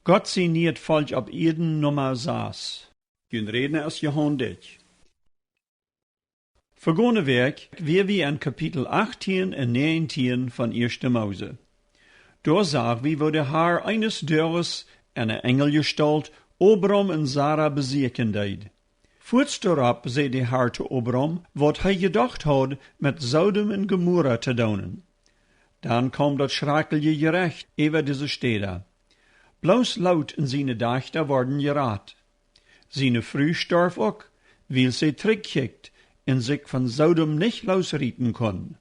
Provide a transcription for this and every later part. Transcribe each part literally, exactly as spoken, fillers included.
Gott sien nieet Volkj opp Ieed, Numma sas. Jun Rädna es Johan Dyck. Vegone Wäakj wia wie en Kapitel achtieen un näajentieen von Ieeschte Mose. Doa sag wie, woo de Har eenes Doages en eene Enjeljestault Abram un Sara besieekjen deed. Fuats doaropp säd de Har to Abram, waut hee jedocht haud, met Sodom un Gomorra to doonen. Dan kaum daut schrakjelje Jerecht äwa dise Städa. Bloos Lot un siene Dajchta worden jerat. Siene Fru storf uk, wiels see trigjkjikjt un sikj von Sodom nich loosrieten kunn.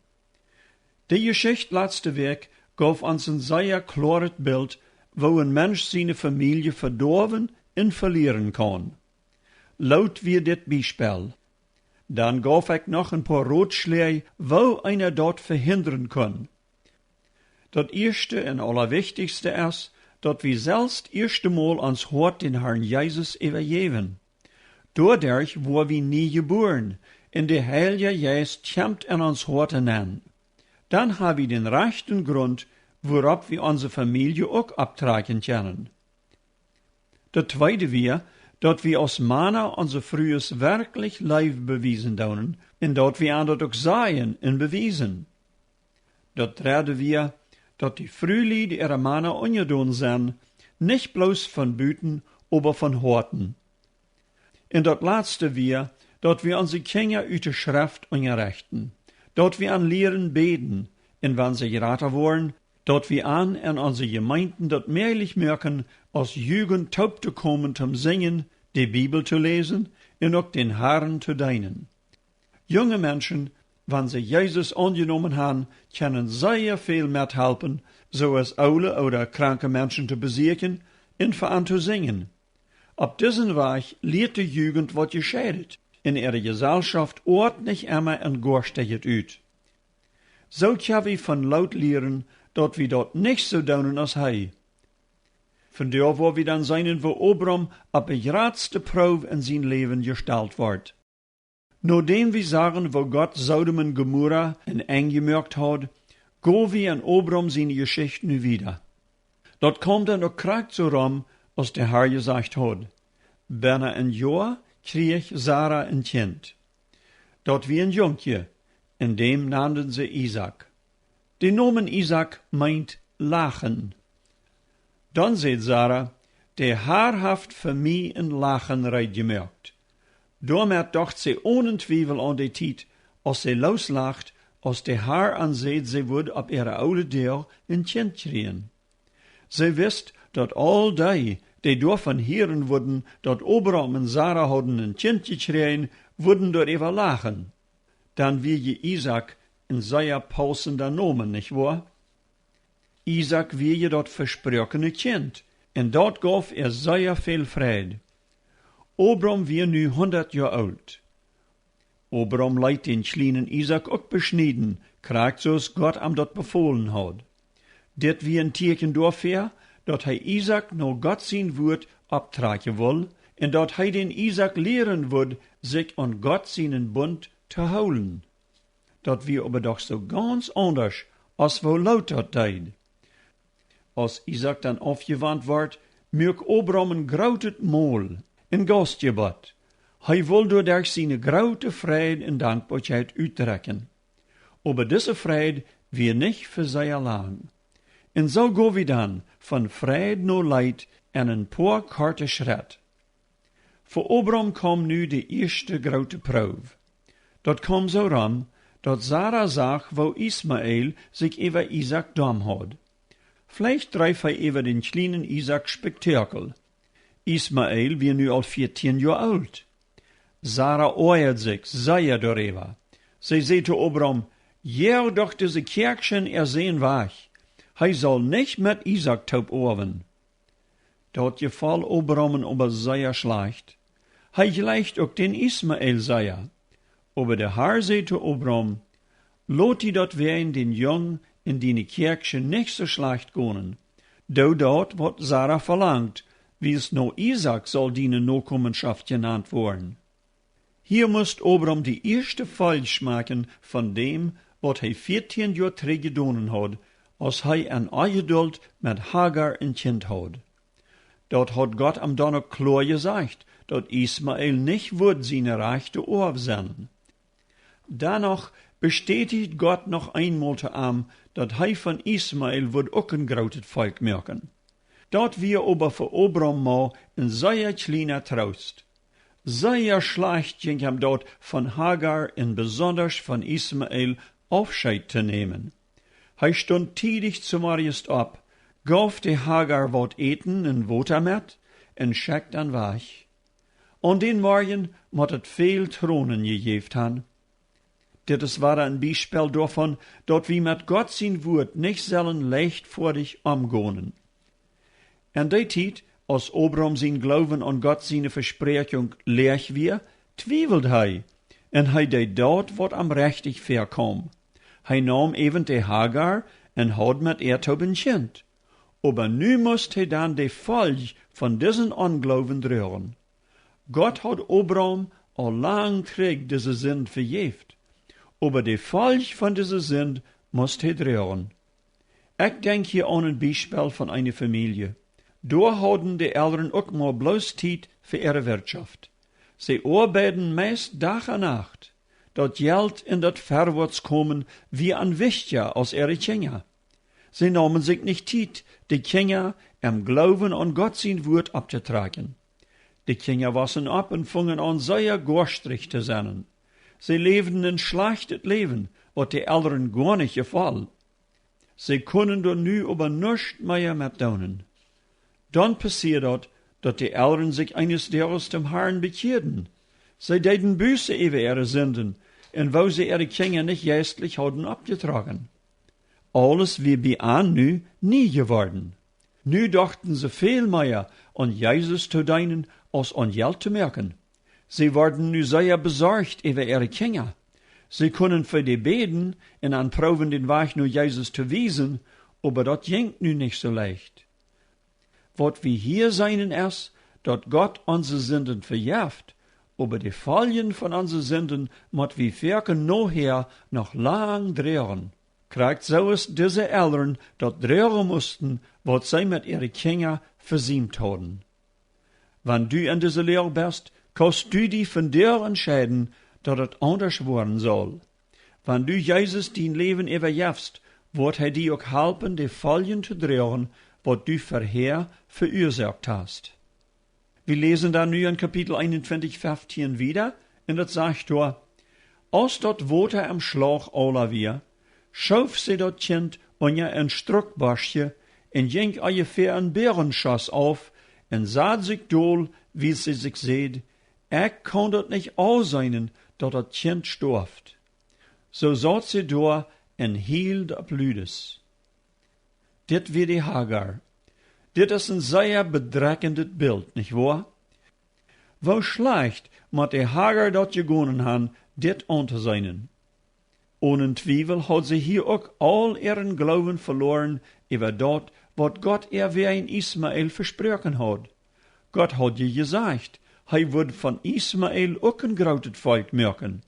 De Jeschicht latste Wäakj gauf ons een sea kloaret Bilt, woo een Mensch siene Famielje vedoawen un velieren kaun. Lot wia dit Biespel. Dan gauf ekj noch een poa Rotschläaj, woo eena daut vehindren kunn. Daut ieeschte un aulawichtichste es, daut wie selfst ieescht emol ons Hoat dän Harn Jesus äwajäwen. Doaderch woa wie nie jebuaren, un de Heilja Jeist kjemt en ons Hoat nenn. Dan ha wie dän rajchten Grunt, wuaropp wie onse Famielje uk opptrakjen kjennen. Daut tweede wia, daut wie aus Mana onse Frues werkjlich Leew bewiesen doonen un daut wie an daut uk sajen un bewiesen. Daut dredde wia, daut de Frulied äare Mana unjedonen sent, nich bloos von buten, oba von Hoaten. Un daut latste wia, daut wie onse Kjinja ut de Schreft unjarechten, daut wie an lieren bäden, un wan see jrata woaren, daut wie an en onse Jemeenten daut mäajlich moaken, aus Jugend toop to komen toom sinjen, de Bibel to läsen un uk dän Harn to deenen. Junge Menschen, wan see Jesus aunjenomen han, kjennen sea väl methalpen, soo aus oole ooda kranke Menschen to besieekjen un fa an to sinjen. Opp disen Wajch lieet de Jugend waut Jescheidet, un äare Jeselschoft oat nich emma en Goastejet ut. Soo kjenn wie von Lot lieren, daut wie daut nich soo doonen aus hee. Vondoag woa wie dan seenen, woo Abram opp de jratste Proow en sien Läwen jestalt wort. Nodäm wie sagen, woo Gott Sodom un Gomorra een Enj jemoakt haud, go wie en Abram siene Jeschicht nu wieda. Daut kaum dan uk krakjt soo rom, aus de Har jesajcht haud. Bennen een Joa kjrieech Sara een Kjint. Daut wia een Junkje, un däm nanden see Isaak. De Nomen Isaak meent lachen. Dan säd Sara: De Har haft fa mie een Lachen reed jemoakt. Doamet docht see onen Twiewel aun de Tiet, aus see looslacht, aus de Har an säd, see wudd opp äare oole Doag een Kjint kjrieen. See wist, daut aul dee, dee doavon hieren wudden, daut Abram un Sara hauden een Kjint jekjräajen, wudden doaräwa lachen. Dan wia je Isaak een sea paussenda Nomen, nich woa? Isaak wia je daut vesproakene Kjint, un daut gauf äa sea väl Freid. Abram wia nu hundat Joa oolt. Abram leet dän kjlienen Isaak uk beschnieden, krakjt soo aus Gott am daut befolen haud. Dit wia een Tieekjen doafäa, daut hee Isaak no Gott sien Wuat opptrakjen wull, un daut hee dän Isaak lieren wudd, sikj aun Gott sienen Bunt to hoolen. Daut wia oba doch soo gaunz aundasch, aus woo Lot daut deed. Aus Isaak dan aufjewant wort, muak Abram een grootet Mol, een Gaustjebott. Hee wull doaderch siene groote Freid un Dankboakjeit utdrekjen. Oba dise Freid wia nich fa sea lang. Un soo go wie dan von Freid no Leet en een poa korte Schrett. Fa Abram kaum nu de ieeschte groote Proow. Daut kaum soo rom, daut Sara sach, woo Ismael sikj äwa Isaak domm haud. Veleicht dreef hee äwa dän kjlienen Isaak Spektoakel. Ismael wia nu aul vieetieen Joa oolt. Sara oajad sikj sea doaräwa. See säd to Abram: Joag doch dise Kjäakjsche äa Sän wajch. Hee saul nich met Isaak toop oawen. Daut jefoll Abram oba sea schlajcht. Hee jleicht uk dän Ismael sea. Oba de Har säd to Abram: Lot die daut wäajen dän Jung un diene Kjäakjsche nich soo schlajcht gonen. Doo daut, waut Sara velangt, wiels no Isaak saul diene Nokomenschoft jenant woaren. Hia must Abram de ieeschte Folj schmakjen von däm, waut hee vieetieen Joa trigj jedonen haud, aus hee en Onjedult met Hagar een Kjint haud. Daut haud Gott am donn uk kloa jesajcht, daut Ismael nich wudd siene rajchte Oaw sennen. Dannoch bestäticht Gott noch eenmol to am, daut hee von Ismael wudd uk een grootet Volkj moaken. Daut wia oba fa Abram mau een sea kjliena Troost. Sea schlajcht jinkj am daut, von Hagar un besondasch von Ismael Aufscheet to nämen. Hee stunt tiedich zemorjes opp, gauf de Hagar waut Äten un Wota met un schekjt an wajch. Aun dän Morjen mott et väl Tronen jejäft han. Dit es wada een Biespel doavon, daut wie met Gott sien Wuat nich sellen leichtfoadich omgonen. En dee Tiet, aus Abram sien Gloowen aun Gott siene Vespräakjunk läach wia, twieweld hee, un hee deed daut, waut am rechtich väakaum. Hee naum äwent de Hagar un haud met äa toop een Kjint. Oba nu must hee dan de Folj von disen Ongloowen droagen. Gott haud Abram aul lang trigj dise Sind vejäft, oba de Folj von dise Sind must hee droagen. Ekj denkj hia aun een Biespel von eene Famielje. Doa hauden de Elren uk mau bloos Tiet fa äare Wirtschoft. See oabeiden meist Dach un Nacht. Daut Jelt un daut Verwoats komen wia an wichtja aus äare Kjinja. See naumen sikj nich Tiet, de Kjinja em Gloowen aun Gott sien Wuat opptotrakjen. De Kjinja wossen opp un fungen aun sea goastrich to sennen. See läwden een schlajchtet Läwen, waut de Elren goa nich jefoll. See kunnen doa nu oba nuscht mea met doonen. Dan passieed daut, daut de Elren sikj eenes Doages toom Harn bekjieeden. See deeden Buße äwa äare Sinden un woo see äare Kjinja nich jeistlich hauden oppjetrocken. Aules wia bie an nu nie jeworden. Nu dochten see väl mea aun Jesus to deenen aus aun Jelt to moaken. See worden nu sea besorcht äwa äare Kjinja. See kunnen fa dee bäden un an proowen dän Wajch no Jesus to wiesen, oba daut jinkj nu nich soo leicht. Waut wie hia seenen es, daut Gott onse Sinden vejeft, oba de Foljen von onse Sinden mott wie foaken nohäa noch lang droagen. Krakjt soo aus dise Elren daut droagen musten, waut see met äare Kjinja vesiemt hauden. Wan du en dise Loag best, kaust du die vondoag entscheiden, daut et aundasch woaren saul. Wan du Jesus dien Läwen äwajefst, woat hee die uk halpen, de Foljen to droagen, waut du verhäa veuasoakt hast. Wie läsen dan nu en Kapitel eenuntwintich feftieen wieda, un daut sajcht doa: Aus daut Wota em Schlauch aula wia, schoof see daut Kjint unja een Struckboschje un jinkj onjefäa een Boagenschoss auf un sad sikj dol, wiels see sikj säd: Ekj kaun daut nich aunseenen, daut daut Kjint stoaft. Soo saut see doa un hield opp ludes. Dit wia de Hagar. Dit es een sea bedrekjendet Bilt, nich woa? Woo schlajcht mott de Hagar daut jegonen han, dit auntoseenen. Onen Twiewel haud see hia uk aul äaren Gloowen veloaren äwa daut, waut Gott äa wäajen Ismael vesproaken haud. Gott haud je jesajcht, hee wudd von Ismael uk een grootet Volkj moaken.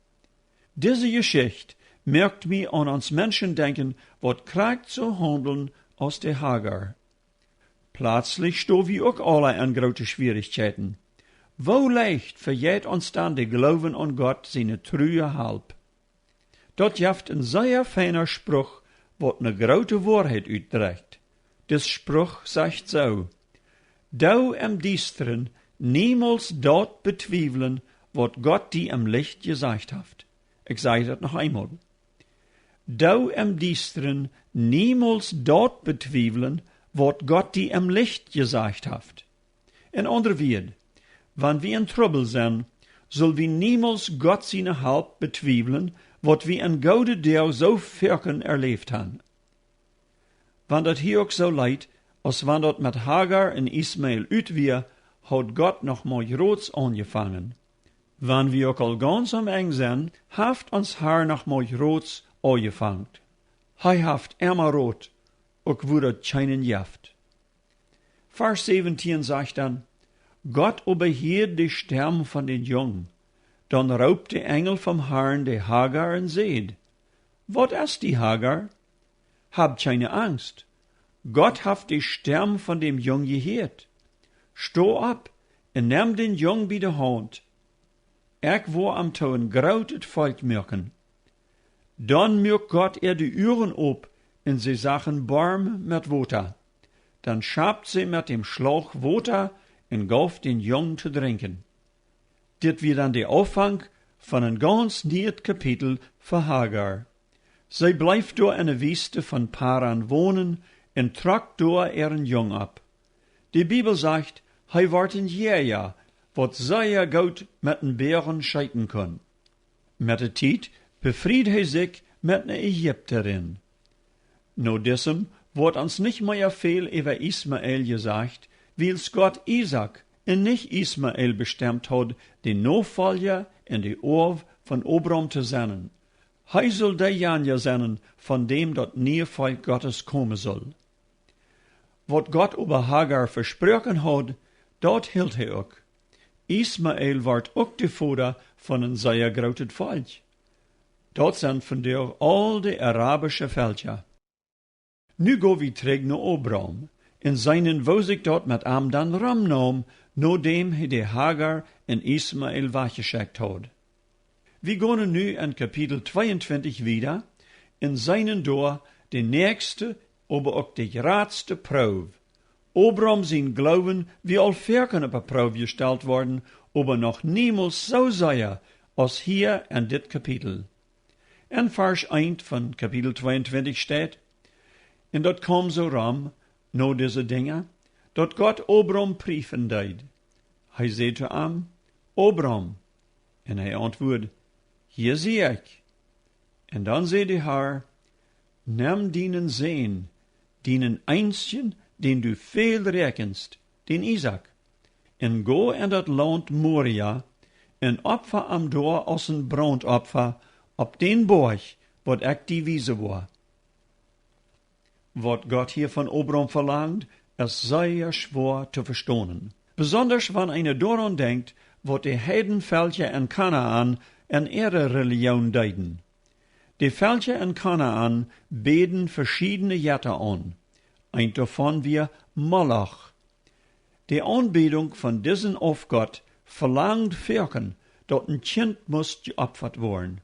Dise Jeschicht moakt mie aun ons Menschen denkjen, waut krakjt soo haundeln aus de Hagar. Plazlich sto wie uk aula en groote Schwierichkjeiten. Woo leicht vejeit ons dan de Gloowen aun Gott siene true Halp? Daut jeft een sea feina Spruch, waut ne groote Woarheit utdrekjt. Dis Spruch sajcht soo: Doo em Diestren niemols daut betwiewlen, waut Gott die em Licht jesajcht haft. Ekj saj daut noch eemol. Doo em Diestren niemols daut betwiewlen, waut Gott die em Licht jesajcht haft. En aundre Wieed, wan wie en Trubbel sent, sull wie niemols Gott siene Halp betwiewlen, waut wie en goode Doag soo foaken erläft han. Wan daut hia uk soo leet, aus wan daut met Hagar un Ismael ut wia, haud Gott noch mau jroots aunjefangen. Wan wie uk aul gaunz aum Enj sent, haft ons Har noch mau jroots aunjefangen. Hee haft emma Rot, uk wua daut kjeenen jeft. Varsch säwentieen sajcht dan: Gott oba hieed de Stemm von dän Jung. Dan roopt de Enjel vom Harn de Hagar un säd: Waut es die, Hagar? Hab kjeene Angst. Gott haft de Stemm von däm Jung jehieet. Sto opp un nemm dän Jung bie de Haunt. Ekj woa am to een grootet Volkj moaken. Dan muak Gott äa de Uagen op un see sach een Borm met Wota. Dan schapt see met däm Schlauch Wota un jeef dän Jung to drinkjen. Dit wia dan de Aunfank von een gaunz nieet Kapitel fa Hagar. See bleef doa enne Wiest von Paran wonen un trock doa äaren Jung opp. De Bibel sajcht, hee wort een Jäaja, waut sea goot met een Boagen scheeten kunn. Met de Tiet befried hee sikj met ne Ägipterin. No disem woat ons nich mea väl äwa Ismael jesajcht, wiels Gott Isaak un nich Ismael bestemt haud, de Nofolja un de Oaw von Abraham to sennen. Hee sull deejanja sennen, von däm daut niee Volkj Gottes komen sull. Waut Gott oba Hagar vesproaken haud, daut hilt hee uk. Ismael wort uk de Voda von een sea grootet Volkj. Daut sent vondoag aul de arabische Velkja. Nu go wie trigj no Abraham un seenen, woo sikj daut met am dan romnaum, nodäm hee de Hagar un Ismael wajchjeschekjt haud. Wie gonen nu en Kapitel tweeuntwintich wieda un seenen doa de näakjste, oba uk de jratste Proow. Abraham sien Gloowen wia aul foaken opp de Proow jestalt worden, oba noch niemols soo sea aus hia en dit Kapitel. En Varsch eent von Kapitel tweeuntwintich steit: Un daut kaum soo rom, no dise Dinja, daut Gott Abraham priefen deed. Hee säd to am: Abraham. Un hee auntwuad: Hia sie ekj. Un dan säd de Har: Nemm dienen Sän, dienen eensjen, dän du väl räakjenst, dän Isaak, un go en daut Launt Moria un opfa am doa aus een Brauntopfa opp dän Boajch, waut ekj die wiesen woa. Waut Gott hia von Abraham velangt, es sea schwoa to vestonen. Besondasch wan eena doaraun denkjt, waut de Heidenvelkja en Kanaan en äare Relijoon deeden. De Velkja en Kanaan bäden veschiedne Jetta aun. Eent doavon wia Moloch. De Aunbädunk von disen Aufgott velangd foaken, daut een Kjint must jeopfat woaren.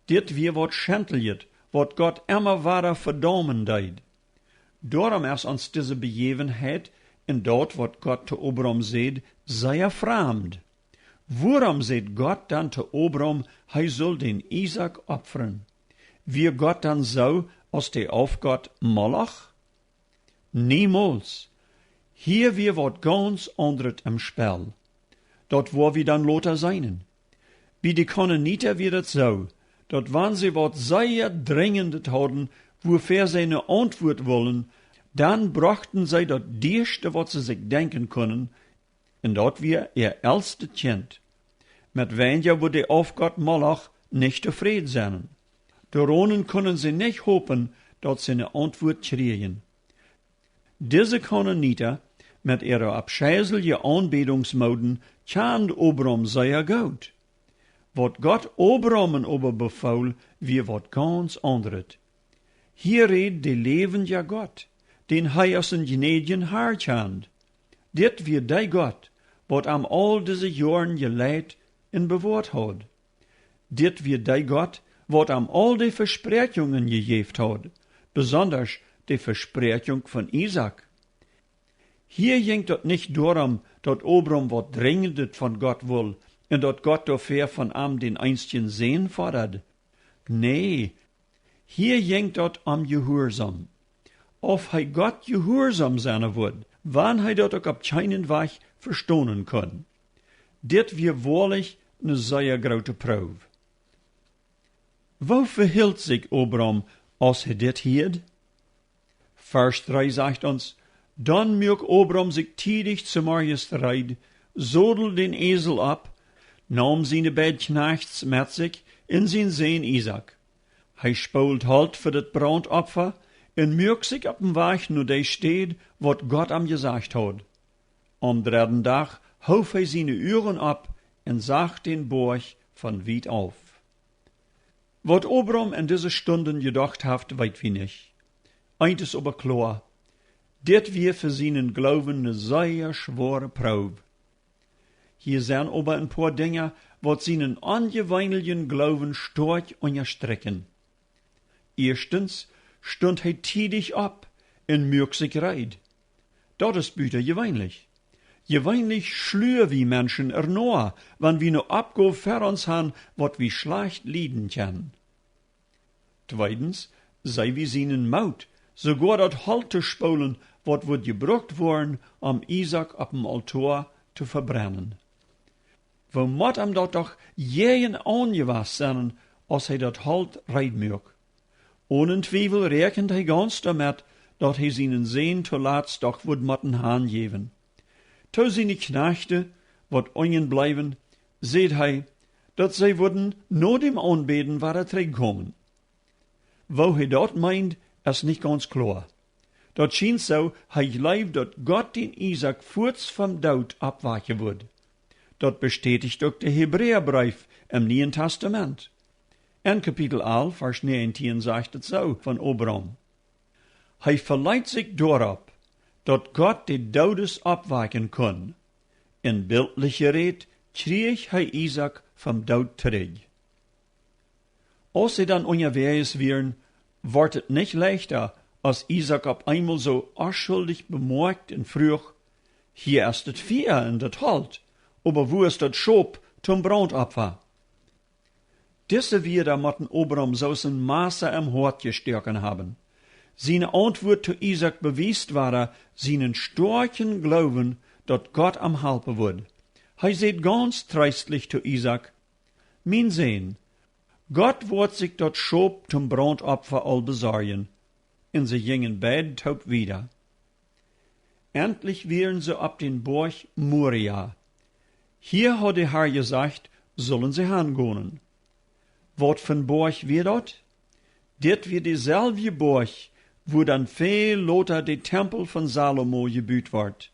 Dit wia waut Schendeljet, waut Gott emma wada vedaumen deed. Doarom es ons dise Bejäwenheit un daut, waut Gott to Abraham säd, sea framd. Wuarom säd Gott dan to Abraham, hee sull dän Isaak opfren? Wia Gott dan soo aus de Aufgott Moloch? Niemols. Hia wia waut gaunz aundret em Spell. Daut woa wie dan lota seenen. Bie de Kanaanita wia daut soo, daut wan see waut sea Drinjendet hauden, wuafäa see ne Auntwuat wullen, dan brochten see daut dieeschte, waut see sikj denkjen kunnen, un daut wia äa eldstet Kjint. Met weinja wudd de Aufgott Moloch nich tofräd sennen. Doaronen kunnen see nich hopen, daut see ne Auntwuat kjrieejen. Dise Kanaanita met äare aufscheiselje Aunbädungsmooden kjand Abraham sea goot. Waut Gott Abraham oba befool, wia waut gaunz aundret. Hia räd de läwendja Gott, dän hee aus een jnädjen Har kjand. Dit wia dee Gott, waut am aul dise Joaren jeleit un bewoat haud. Dit wia dee Gott, waut am aul de Vespräakjungen jejäft haud, besondasch de Vespräakjunk von Isaak. Hia jinkj daut nich doarom, daut Abraham waut Drinjendet von Gott wull un daut Gott doafäa von am dän eensjen Sän fodad. Nä, hia jinkj daut om Jehuarsom. Auf hee Gott jehuarsom sennen wudd, wan hee daut uk opp kjeenen Wajch vestonen kunn. Dit wia woarlich ne sea groote Proow. Woo vehilt sikj Abraham, aus hee dit hieed? Varsch dree sajcht ons: Dan muak Abraham sikj tiedich zemorjes reed, sodeld dän Esel opp, naum siene beid Kjnajchts met sikj un sien Sän Isaak. Hee spoold Holt fa daut Brauntopfa un muak sikj opp dän Wajch no dee Städ, waut Gott am jesajcht haud. Aum dredden Dach hoof hee siene Uagen opp un sach dän Boajch von wiet auf. Waut Abraham en dise Stunden jedocht haft, weet wie nich. Eent es oba kloa: Dit wia fa sienen Gloowen ne sea schwoare Proow. Hia sent oba een poa Dinja, waut sienen onjeweenlichen Gloowen stoakj unjastrikjen. Ieeschtens stunt hee tiedich opp un muak sikj reed. Daut es butajeweenlich. Jeweenlich schlua wie Menschen ernoa, wan wie ne Oppgow ver ons han, waut wie schlajcht lieden kjennen. Tweedens, see wie sienen Moot, soogoa daut Holt to spoolen, waut wudd jebrukt woaren, om Isaak opp dän Altoa to vebrennen. Woo mott am daut doch jäajenaun jewast sennen, aus hee daut Holt reed muak. Onen Twiewel räakjend hee gaunz doamet, daut hee sienen Sän toolatst doch wudd motten hanjäwen. To siene Kjnajchte, waut unjen bleewen, säd hee, daut see wudden no däm Aunbäden wada trigjkomen. Woo hee daut meend, es nich gaunz kloa. Daut schient soo, hee jleewd, daut Gott dän Isaak fuaz vom Doot oppwakjen wudd. Daut bestäticht uk de Hebräabreef em Nieen Testament. En Kapitel alf, Varsch näajentieen sajcht et soo von Abraham: Hee veleet sikj doaropp, daut Gott de Doodes oppwakjen kunn. En biltlich jerät, kjrieech hee Isaak vom Doot trigj. Aus see dan unjawäajes wieren, wort et nich leichta, aus Isaak opp eenmol soo onschuldich bemoakjt un fruach: Hia es daut Fia un daut Holt, oba wua es daut Schop toom Brauntopfa? Dise Wieed motten Abraham soo aus een Massa em Hoat jestoaken haben. Siene Auntwuat to Isaak bewiest wada sienen stoakjen Gloowen, daut Gott am halpen wudd. Hee säd gaunz treestlich to Isaak: Mien Sän, Gott woat sikj daut Schop toom Brauntopfa aul besorjen. Un see jinjen beid toop wieda. Entlich wieren see opp dän Boajch Moria. Hia haud de Har jesajcht, sullen see hangonen. Waut fa een Boajch wia daut? Dit wia deselwje Boajch, wua dan väl lota de Tempel von Salomo jebut wort.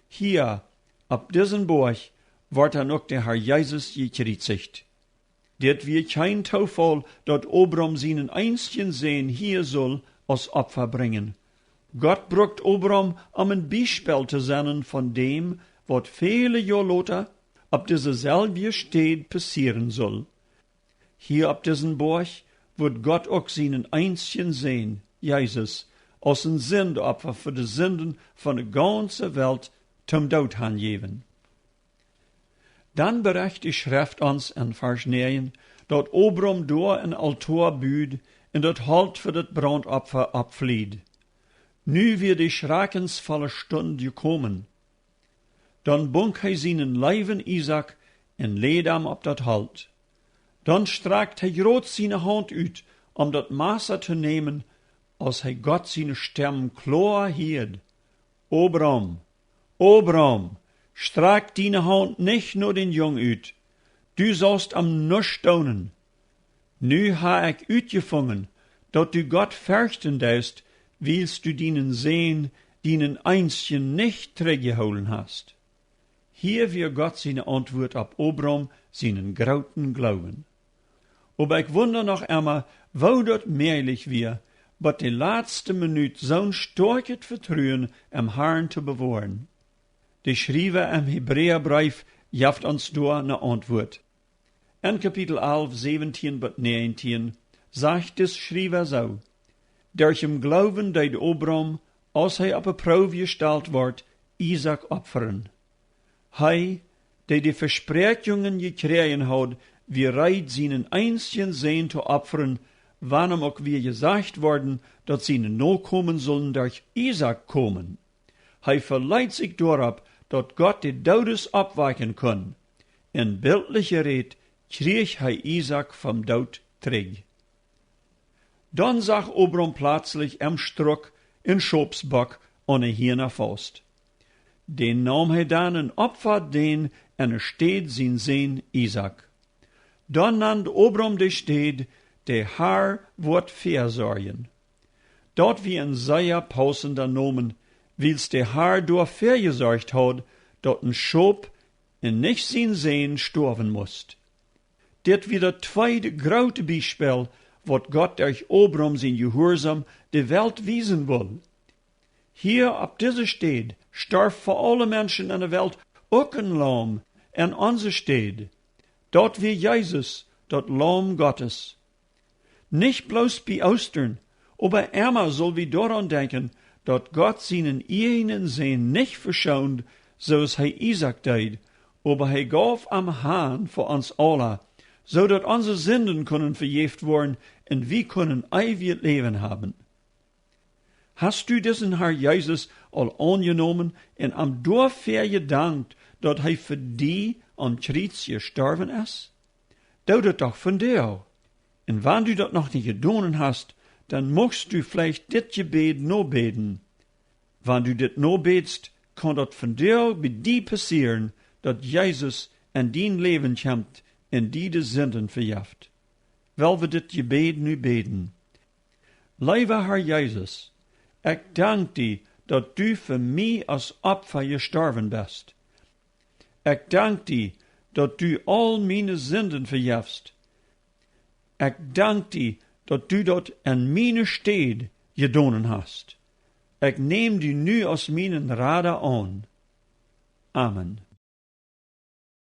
Hia, opp disen Boajch, wort dan uk de Har Jesus jekjriezicht. Dit wia kjeen Toofaul, daut Abraham sienen eensjen Sän hia sull aus Opfa brinjen. Gott brukt Abraham, om een Biespel to sennen von däm, waut väle Joa lota opp dise selwje Städ passieren sull. Hia opp disen Boajch wudd Gott uk sienen eensjen Sän, Jesus, aus een Sindopfa fa de Sinden von de gaunze Welt toom Doot hanjäwen. Dan berecht de Schreft ons en Varsch näajen, daut Abraham doa een Altoa bud un daut Holt fa daut Brauntopfa oppflied. Nu wia de schrakjensvolle Stund jekomen. Dan bunk hee sienen leewen Isaak un läd am opp daut Holt. Dan strakjt hee jrod siene Haunt ut, om daut Massa to nämen, aus hee Gott siene Stemm kloa hieed: Abraham, Abraham, strakj diene Haunt nich no dän Jung ut, du saust am nuscht doonen. Nu ha ekj utjefungen, daut du Gott ferchten deist, wiels du dienen Sän, dienen eensjen, nich trigjjehoolen hast. Hia wia Gott siene Auntwuat opp Abraham sienen grooten Gloowen. Oba ekj wunda noch emma, woo daut mäajlich wia, bat de latste Minut soon stoakjet Vetruen em Harn to bewoaren. De Schriewa em Hebräabreef jeft ons doa ne Auntwuat. En Kapitel alf, säwentieen bat näajentieen sajcht de Schriewa soo: Derch dän Gloowen deed Abraham, aus hee opp de Proow jestalt wort, Isaak opfren. Hee, dee de Vespräakjungen jekjräajen haud, wia reed, sienen eensjen Sän to opfren, wan am uk wia jesajcht worden, daut siene Nokomen sullen derch Isaak komen. Hee veleet sikj doaropp, daut Gott de Doodes oppwakjen kunn. En biltlich jerät, kjrieech hee Isaak vom Doot trigj. Dan sach Abraham pletslich em Struck een Schopsbock aun de Hiena faust. Dän naum hee dan un opfad dän enne Städ sien Sän Isaak. Dan nand Abraham de Städ: De Har woat väasorjen. Daut wia een sea paussenda Nomen, wiels de Har doa väajesorcht haud, daut een Schop un nich sien Sän stoawen must. Dit wia daut tweede groote Biespel, waut Gott derch Abraham sien Jehuarsom de Welt wiesen wull. Hia opp dise Städ storf fa aule Menschen en de Welt uk een Laum en onse Städ. Daut wia Jesus, daut Laum Gottes. Nich bloos bie Oostren, oba emma sull wie doaraun denkjen, daut Gott sienen ieejnen Sän nich veschoond, soo aus hee Isaak deed, oba hee gauf am han fa ons aula, soo daut onse Sinden kunnen vejäft woaren un wie kunnen eewjet Läwen haben. Hast du disen Har Jesus aul aunjenomen un am doafäa jedankt, daut hee fa die aum Kjriez jestorwen es? Doo daut doch vondoag. Un wan du daut noch nich jedonen hast, dan muchst du veleicht dit Jebäd nobäden. Wan du dit nobädst, kaun daut vondoag bie die passieren, daut Jesus en dien Läwen kjemt un die de Sinden vejeft. Well wie dit Jebäd nu bäden. Leewa Har Jesus, ekj dank die, daut du fa mie aus Opfa jestorwen best. Ekj dank die, daut du aul miene Sinden vejefst. Ekj dank die, daut du daut en miene Städ jedonen hast. Ekj näm die nu aus mienen Rada aun. Amen.